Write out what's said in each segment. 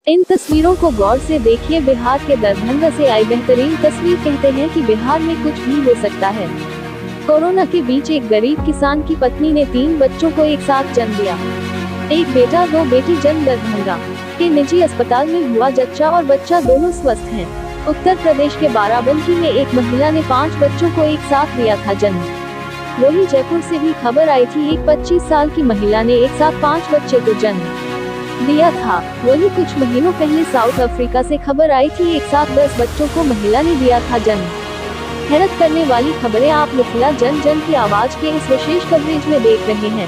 In तस्वीरों को गौर से देखिए। बिहार के दरभंगा से आई बेहतरीन तस्वीर। कहते हैं कि बिहार में कुछ भी हो सकता है। कोरोना के बीच एक गरीब किसान की पत्नी ने 3 बच्चों को एक साथ जन्म दिया। एक बेटा 2 बेटी। जन्म दरभंगा के निजी अस्पताल में हुआ। जच्चा और बच्चा दोनों स्वस्थ हैं। उत्तर प्रदेश के बाराबंकी में एक महिला ने 5 बच्चों को एक साथ दिया था जन्म। वहीं जयपुर से भी खबर आई थी, एक 25 साल की महिला ने एक साथ 5 बच्चे को जन्म दिया था। वहीं कुछ महीनों पहले साउथ अफ्रीका से खबर आई थी, एक साथ 10 बच्चों को महिला ने दिया था जन्म। हैरत करने वाली खबरें आप मिथिला जन जन की आवाज के इस विशेष कवरेज में देख रहे हैं।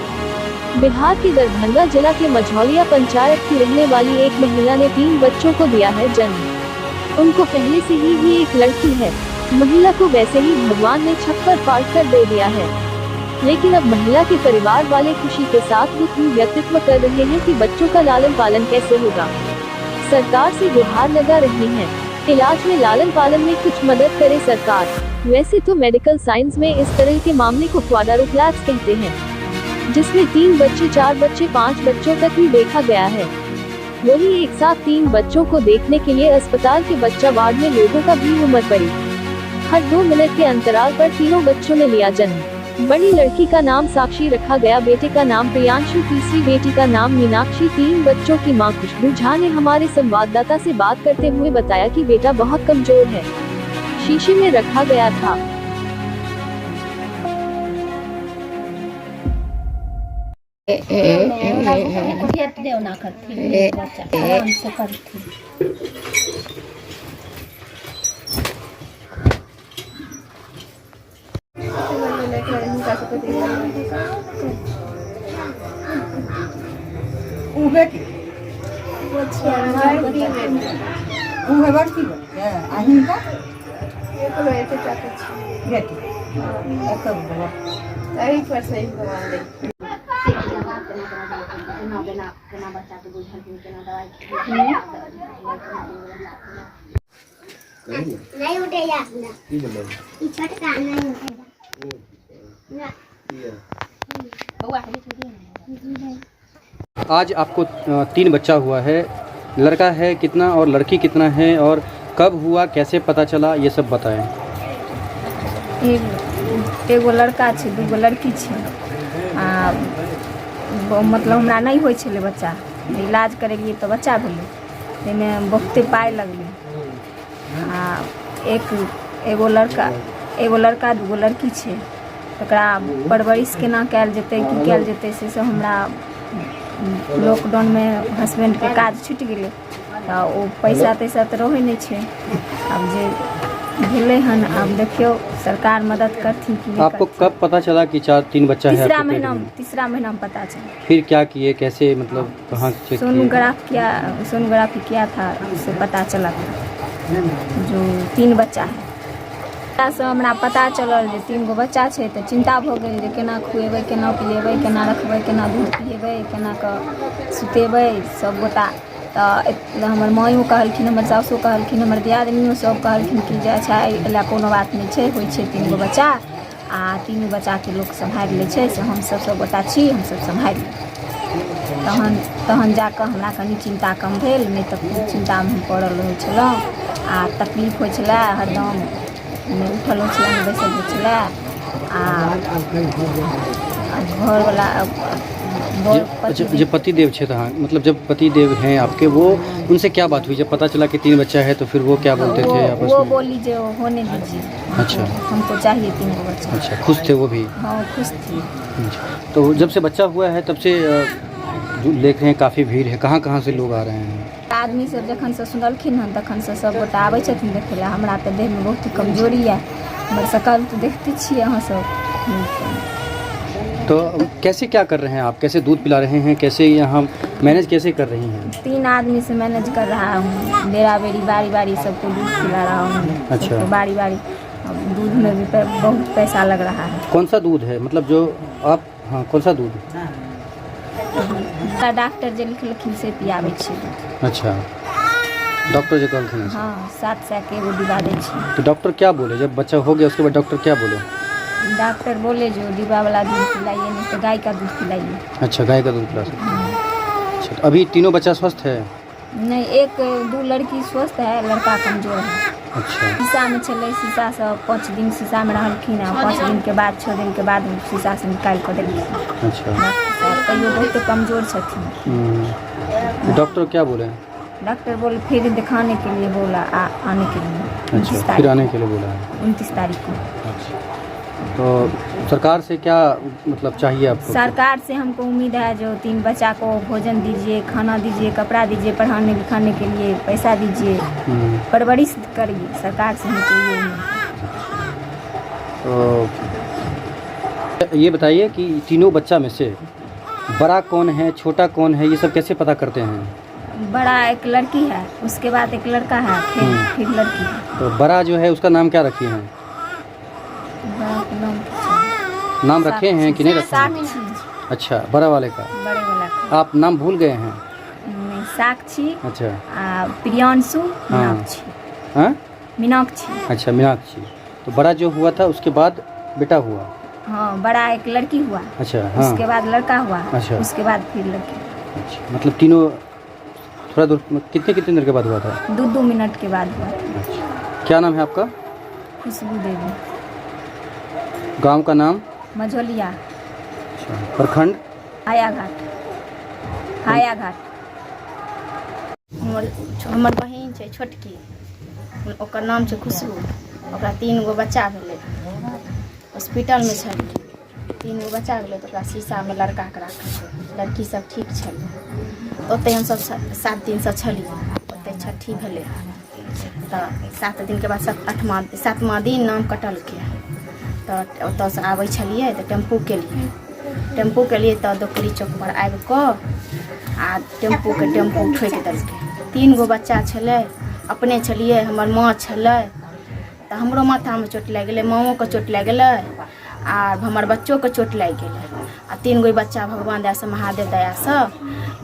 बिहार के दरभंगा जिला के मझौलिया पंचायत की रहने वाली एक महिला ने 3 बच्चों को दिया है जन्म। उनको पहले से ही एक लड़की है। महिला को वैसे ही भगवान ने छप्पर फाड़ कर दे दिया है, लेकिन अब महिला के परिवार वाले खुशी के साथ दुख भी व्यक्तित्व कर रहे हैं कि बच्चों का लालन पालन कैसे होगा। सरकार से गुहार लगा रही हैं, इलाज में लालन पालन में कुछ मदद करे सरकार। वैसे तो मेडिकल साइंस में इस तरह के मामले को क्वाड्रुप्लेक्स कहते हैं, जिसमें 3 बच्चे, 4 बच्चे, 5 बच्चों तक भी देखा गया है। वही एक साथ 3 बच्चों को देखने के लिए अस्पताल के बच्चा वार्ड में लोगों का भीड़ उमड़ पड़ी। हर 2 मिनट के अंतराल पर तीनों बच्चों ने लिया जन्म। बड़ी लड़की का नाम साक्षी रखा गया, बेटे का नाम प्रियांशु, तीसरी बेटी का नाम मीनाक्षी। 3 बच्चों की मां खुशबू झा ने हमारे संवाददाता से बात करते हुए बताया कि बेटा बहुत कमजोर है, शीशे में रखा गया था। देवना करथिन बच्चा आराम से करथिन। ओ बेटी ओ है बड़की बच्चा आ हिनका बेटी एक गो। एहि पर से भगवान दै। नहीं उठेगा ई छोटका नहीं उठेगा। आज आपको 3 बच्चा हुआ है। लड़का है कितना और लड़की कितना है और कब हुआ, कैसे पता चला, ये सब बताएं। एक एगो लड़का छै, 2 लड़की छै। आ मतलब हमरा नहि होइ छलै बच्चा, इलाज करेलियै तऽ बच्चा भेलै, ताहिमे बहुते पाइ लगलै। आ एक एगो लड़का, एगो लड़का 2 लड़की छै। तकरा परवरिश केना कयल जेतै, की कयल जेतै, से सब हमरा लॉकडाउनमे हसबैंडके काज छुटि गेलै तऽ ओ पैसा तैसा तऽ रहै नहि छै। आब जे भेलै हन, आब देखियौ सरकार मदद करथिन कि नहि आपको करथिन। कब पता चला कि 4-3 बच्चा है तीसरा आपके पेट महीना में? तीसरा महीना में पता चला। फिर क्या किए, कैसे, मतलब कहाँ चेक किए? सोनोग्राफ किया, सोनोग्राफी किया था, उससे पता चला था जो 3 बच्चा है। से हमरा पता चलल जे 3 गो बच्चा छै तऽ चिंता भऽ गेल जे केना खुएबै, केना पिलेबै, केना रखबै, केना दूध पिएबै, केना कऽ सुतेबै सब गोटा। तऽ हमर माँओ कहलखिन, हमर सासो कहलखिन, हमर दियादनियो सब कहलखिन कि जे अच्छा एहि लए कोनो बात नहि छै, होइ छै 3 गो बच्चा आ 3 बच्चाके लोक सम्हारि लै छै, से हमसब सब गोटा छी, हमसब सम्हारि लेबै। तहन जाकऽ हमरा कनि चिन्ता कम भेल, नहि तऽ खूब चिन्तामे हम पड़ल रहै छलहुँ आ तकलीफ होइ छलै हरदम, नहि उठल होइ छलै, नहि बैसल होइ छलै। आ घरवला अच्छा, जो पतिदेव छे तहाँ, मतलब जब पतिदेव हैं आपके, वो उनसे क्या बात हुई जब पता चला कि 3 बच्चा है, तो फिर वो क्या बोलते थे आपस वो में? बोली जो होने दीजिए। अच्छा। हमको चाहिए 3 गो बच्चा। अच्छा, खुश थे वो भी? हाँ, खुश थी। अच्छा, तो जब से बच्चा हुआ है तब से जो देख रहे हैं काफ़ी भीड़ है, कहाँ कहाँ से लोग आ रहे हैं? आदमी सब जखन से सुनलखिन हन तखन से सब गोटा आबै छथिन देखै लए। हमरा तऽ देहमे बहुत कमजोरी यऽ, हमर शकल तऽ देखते छियै अहाँ सब। तो कैसे क्या कर रहे हैं आप, कैसे दूध पिला रहे हैं, कैसे यहाँ मैनेज कैसे कर रही हैं? 3 आदमी से मैनेज कर रहा हूँ, बेरा बेरी बारी बारी सबको दूध पिला रहा हूँ। अच्छा। सबको बारी बारी। अब दूध में भी बहुत पैसा लग रहा है। कौन सा दूध है, मतलब जो आप, हाँ, कौन सा दूध? डॉक्टर जे लिखलखिन से पियाबै छियै दूध। अच्छा, डॉक्टर जो कहलखिन। हाँ, 700 के एगो डिब्बा दै छियै। तो डॉक्टर क्या बोले जब बच्चा हो गया उसके बाद, डॉक्टर क्या बोले? डॉक्टर बोले जो डिब्बा वाला दूध पिलाइए, नहीं तो गाय का दूध पिलाइए। अच्छा, गाय का दूध पिला सकते हैं। अच्छा, तो अभी तीनों बच्चा स्वस्थ है? नहीं, एक दू लड़की स्वस्थ है, लड़का कमजोर है। अच्छा। शीशामे छलै, शीशासँ 5 दिन शीशामे रहलखिन आ 5 दिनके बाद 6 दिनके बाद शीशासँ निकालि कऽ देलखिन। अच्छा। तैयो बहुत कमजोर छथिन। डॉक्टर क्या बोले? डॉक्टर बोले फिर दिखाने के लिए बोला, आने के लिए। अच्छा, फिर आने के लिए बोला है। 29 तारीख को। अच्छा, तो सरकार से क्या मतलब चाहिए आपको? सरकार से हमको उम्मीद है जो 3 बच्चा को भोजन दीजिए, खाना दीजिए, कपड़ा दीजिए, पढ़ाने लिखाने के लिए पैसा दीजिए, परवरिश करिए, सरकार से हमको ये उम्मीद है। तो ये बताइए कि तीनों बच्चा में से बड़ा कौन है, छोटा कौन है, ये सब कैसे पता करते हैं? बड़ा एक लड़की है, उसके बाद एक लड़का है, फिर लड़की है। तो बड़ा जो है उसका नाम क्या रखी है? बड़ा के नाम क्या? नाम रखे हैं कि नहीं रखे हैं? साक्षी। अच्छा, बड़ा वाले का? बड़े वाला का। आप नाम भूल गए हैं? नहीं, साक्षी। अच्छा। आ प्रियांशु। हाँ। मीनाक्षी। हाँ? मीनाक्षी। अच्छा, मीनाक्षी। तो बड़ा जो हुआ था उसके बाद बेटा हुआ? हाँ, बड़ा एक लड़की हुआ। अच्छा, हाँ। उसके बाद लड़का हुआ। अच्छा। उसके बाद फिर लड़की। अच्छा, मतलब तीनों थोड़ा दूर, कितने कितने देर के बाद हुआ था? 2-2 मिनट के बाद हुआ था। अच्छा, क्या नाम है आपका? खुशबू देवी। गांव का नाम? मझौलिया। अच्छा, प्रखंड? हायाघाट। हायाघाट। हमर बहिन छै छोटकी, ओकर नाम छै खुशबू। ओकरा 3 गो बच्चा भेलै, हॉस्पिटलमे छलै। 3 गो बच्चा भेलै तऽ ओकरा शीशामे लड़काके राखल छै, लड़की सब ठीक छलै। ओतहि हमसब 7 दिनसँ छलियै, ओतहि छठी भेलै। तऽ 7 दिनके बाद 7वां दिन नाम कटलकै। तऽ ओतऽसँ आबै छलियै तऽ टेम्पू केलियै, टेम्पू केलियै तऽ दोकरी चौकपर आबि कऽ आ टेम्पूके टेम्पू ठोकि देलकै। 3 गो बच्चा छलै, अपने छलियै, हमर माँ छलै। तऽ हमरो माथामे चोट लागि गेलै, माँओके चोट लागि गेलै आ हमर बच्चोके चोट लागि गेलै। आ 3 गो बच्चा भगवान दयासँ, महादेव दयासँ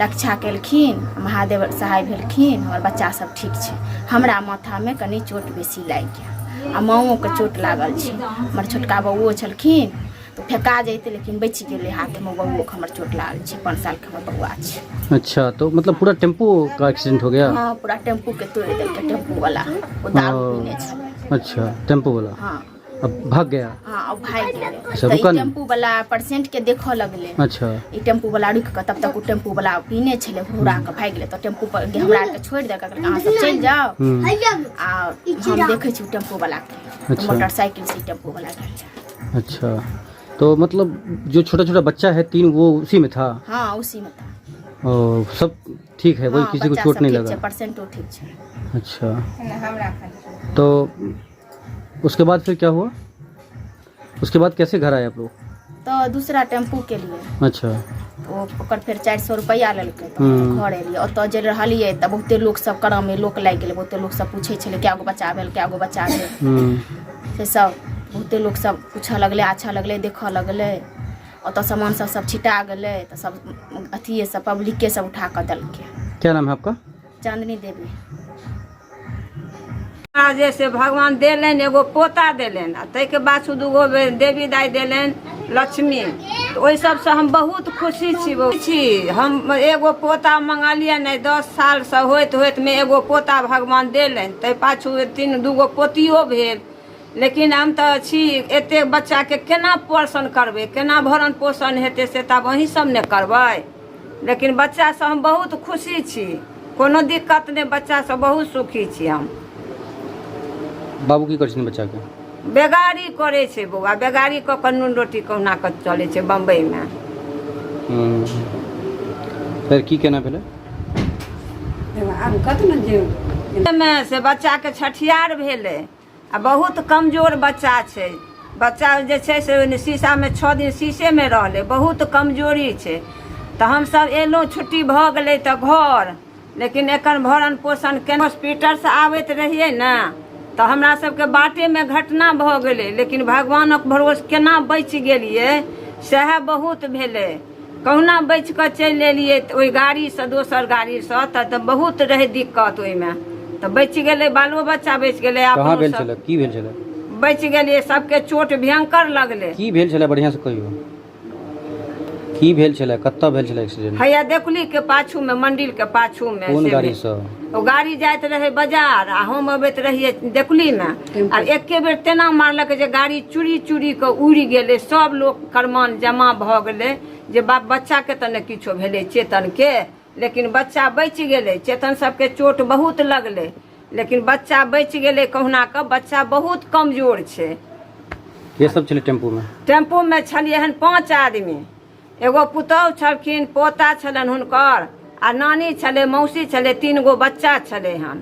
रक्षा केलखिन, महादेव सहाय भेलखिन। हमर बच्चा सब ठीक छै। हमरा माथामे कनि चोट बेसी लागि गेल आ माँओके चोट लागल छै। हमर छोटका बौओ छलखिन तऽ फेका जैतै लेकिन बचि गेलै, हाथमे बौओके हमर चोट लागल छै। 5 सालके हमर बौआ छै। अच्छा, तो मतलब पूरा टेम्पू का एक्सीडेंट हो गया? हाँ, पूरा टेम्पू के तोड़ि देलकै टेम्पू वाला, ओ दारू पीने छलै। अच्छा, टेम्पू वाला। हाँ। अब भाग गया? हाँ, अब भागि गेलै। अच्छा, तऽ ई रुका नहीं? टेम्पू वाला पेशेंट के देखऽ लगलै। अच्छा। ई टेम्पू वाला रुकि कऽ, तब तक ओ टेम्पू वाला पीने छलै, हुरा कऽ भागि गेलै। तऽ टेम्पू पर हमरा आरके छोड़ि देलकै, कहलकै अहाँ सब चलि जाउ। आ हम देखै छी ओ टेम्पू वाला के। अच्छा। मोटरसाइकिल से टेम्पू वाला गेल। अच्छा, तो मतलब जो छोटा छोटा बच्चा है 3, वो उसी में था? हाँ, उसी में था। और सब ठीक है? कोई हाँ, किसी को बच्चा चोट सब नहीं ठीक लगा? छै, परसेंटो ठीक छै। अच्छा, तो उसके बाद फिर क्या हुआ? उसके बाद कैसे घर आए आप लोग? तो दूसरा टेम्पू के लिए। अच्छा। ओ ओकर फेर 400 रुपैआ लेलकै तऽ घर एलियै। ओतऽ जे रहलियै तऽ बहुते लोक सब करामे लोक लागि गेलै, बहुते लोक सब पूछै छलै कए गो बच्चा भेल, कए गो बच्चा भेल, से सब बहुते लोक सब पूछऽ लगलै, अच्छा लगलै, देखऽ लगलै। ओतऽ सामान सब सब छिटा गेलै तऽ सब अथिये सब पब्लिके सब उठा कऽ देलकै। क्या नाम है आपका? चांदनी देवी। जे से भगवान देलनि, एगो पोता देलनि आ ताहिके बाद 2 गो देवी दाइ देलनि लक्ष्मी, तऽ ओहि सबसँ हम बहुत खुशी छी। छी हम एगो पोता मंगलियनि, आइ 10 सालसँ होइत होइतमे एगो पोता भगवान देलनि, ताहि पाछू 3-2 गो पोतियो भेल। लेकिन हम तऽ छी एतेक बच्चाके केना पोषण करबै, केना भरण पोषण हेतै से तऽ आब अहीं सब ने करबै। लेकिन बच्चासँ हम बहुत खुशी छी, कोनो दिक्कत नहि, बच्चासँ बहुत सुखी छी हम। बाबू की करै छथिन बच्चाके? बेगारी करै छै बौआ, बेगारी कऽ कऽ नून रोटी कहुना कऽ चलै छै बम्बइमे। फेर की केना भेलै? आब कत ने जे मे से बच्चाके छठियार भेलै आ बहुत कमजोर बच्चा छै। बच्चा जे छै से शीशामे 6 दिन शीशेमे रहलै, बहुत कमजोरी छै। तऽ हमसब एलहुँ, छुट्टी भऽ गेलै तऽ घर, लेकिन एकर भरण पोषण केना? हॉस्पिटलसँ आबैत रहियै ने तऽ हमरा सबके बाटेमे घटना भऽ गेलै, लेकिन भगवानक भरोस केना बचि गेलियै सएह बहुत भेलै। कहुना बचि कऽ चलि एलियै तऽ ओहि गाड़ीसँ, दोसर गाड़ीसँ तऽ बहुत रहै दिक्कत ओहिमे, तऽ बचि गेलै, बालो बच्चा बचि गेलै। कहाँ भेल छलै, की भेल छलै? बचि गेलियै, सबके चोट भयंकर लगलै। की भेल छलै बढ़िआँसँ कहियौ, की भेल छलै, कतऽ भेल छलै एक्सीडेंट? हैया देखली के पाछूमे, मंदिरके पाछूमे। कोन से गाड़ी भेल। सँ? ओ गाड़ी जाइत रहै बाजार आ हम अबैत रहियै देखलीमे, आ एके बेर तेना मारलक जे गाड़ी चूरी चूरी कऽ उड़ि गेलै। सब लोक करमान जमा भऽ गेलै जे बाप बच्चाके तऽ नहि किछो भेलै चेतनके, लेकिन बच्चा बचि गेलै। चेतन सबके चोट बहुत लगलै, लेकिन बच्चा बचि गेलै कहुना कऽ। बच्चा बहुत कमजोर छै। के सब छलै टेम्पूमे? टेम्पूमे छलियै हन 5 आदमी। एगो पुतहु छलखिन, पोता छलनि हुनकर, आ नानी छलै, मौसी छलै, 3 गो बच्चा छलै हन।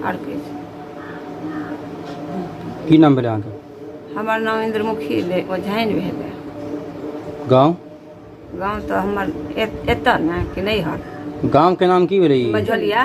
आर किछु। की नाम भेलै अहाँके? हमर नाम इन्द्रमुखी ओझाइन भेलै। गाँव? गाँव तऽ हमर एतऽ ने कि नैहर? गाँव के नाम की भेलै ई? मझोलिया।